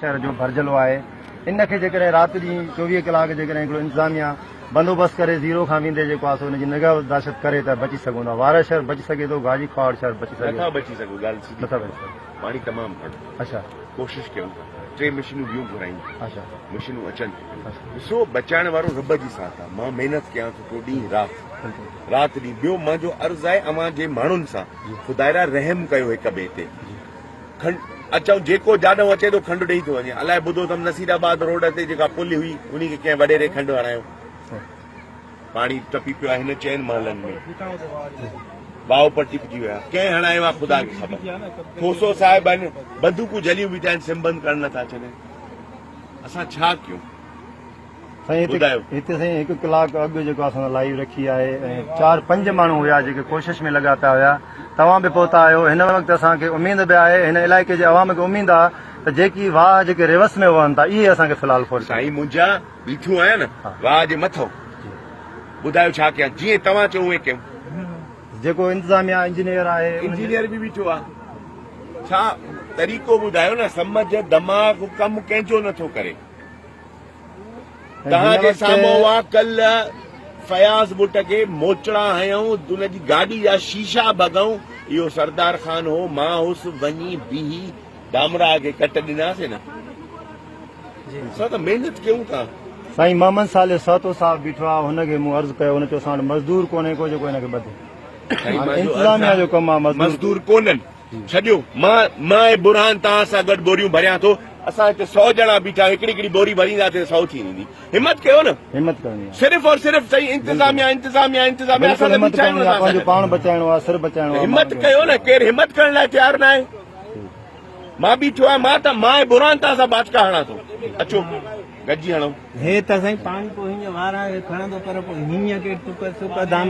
شهر جو ڀرجهلو آهي ان کي جيڪڏهن رات ڏينهن 24 ڪلاڪ جيڪڏهن هڪڙو انتظاميا بندوبست ڪري زيرو کان ويندي جيڪو آهي سو ان جي نگهه داشت ڪري ته بچي سگهون ٿا وارهه شهر بچي سگهي ٿو گاجي کهاوڙ شهر بچي سگهي نٿا بچي سگهون ڳالهه سڌي نٿا بچي سگهون پاڻي تمام گهڻو اڇا ڪوشش ڪيون ٿا ٽي مشينون ٻيون گهرايون اڇا مشينون اچن ٿيون ڏسو بچائڻ وارو رب جي ساٿ آهي مان محنت ڪيان ٿو پيو ڏينهن رات رات ڏينهن ٻيو منهنجو عرض آهي اوهان جي ماڻهن سان خدائرا رحم ڪيو هڪ ٻئي تي کنڊ اچون جيڪو جاڏئون اچي ٿو کنڊ ڏئي ٿو وڃي الائي ٻڌو اٿم نصير آباد روڊ تي جيڪا پل هئي انهي کي ڪنهن وڏيري کنڊ هڻايو پاڻي ٽپي پيو آهي هن چئن محلن ۾ واء پٽي پئجي ويا ڪنهن هڻايو آهي خدا کي خبر کوسو صاحب آهن بندوقون جهليون بيٺا آهن سم بند ڪرڻ نٿا ڇڏين اسان ڇا ڪيون سائين هتي ٻڌايو. هتي سائين هڪ ڪلاڪ اڳ جيڪو اسان لائيو رکي آهي ۽ چار پنج ماڻهو هيا جيڪي ڪوشش ۾ لڳا پيا هيا توهان به پهتا آهيو هن وقت اسان کي اميد به آهي هن علائقي جي عوام کي اميد آهي ته جيڪي واهه جيڪي ريوس ۾ وهن ٿا اهي اسان کي في الحال فورس سائين منهنجا بيٺو آهيان نه واهه جي مٿو ٻڌايو ڇا ڪيان جيئن توهان چئو اونئين ڪيون. جيڪو انتظاميا انجنيئر آهي انجنيئر به بيٺو آهي ڇا طريقو ٻڌايو نه سمجهه دماغ ڪم ڪنهن جو نٿو ڪري. توهان جي سامهون اها ڪلهه فياض ٻٽ کي موچڙا هنيائون، ان جي گاڏي جا شيشا ڀڳائون، اهو سردار خان هو، مان هوس، وڃي بيهي ڌامراهه کي ڪٽ ڏناسين نه. اسان ته محنت ڪيون ٿا. سائين محمد صالح سهتو صاحب بيٺو آهي، هن کي مون عرض ڪيو، هن چيو اسان وٽ مزدور ڪونهي ڪو جيڪو هن کي ٻڌي. هاڻي انتظاميا جو ڪم آهي مزدور ڪونهن. ڇڏيو مان مان ۽ برهان توهان سان گڏ ٻوريون ڀريان ٿو اسان هتي سو ڄڻا بيٺا آهيون هڪڙي هڪڙي ٻوري ڀرينداسين سو ٿي ويندي همت ڪيو نه همت ڪرڻي آهي صرف اور صرف سائين انتظاميا انتظاميا انتظاميا اسان بلڪل ته همت بيٺا آهيون ڪرڻي آهي اسان پنهنجو سان پاڻ بچائڻو آهي سر بچائڻو آهي همت ڪيو نه ڪير همت ڪرڻ لاء تيار نه آهي مان بيٺو آهيان مان ته مان ۽ برهان توهان سان باچڪا هڻان ٿو اچو گڏجي هڻون. هي ته سائين پاڻي پوء هيئن وارا کي کڻندو پر پوء هيئن ڪي ٽڪ سڪ دام.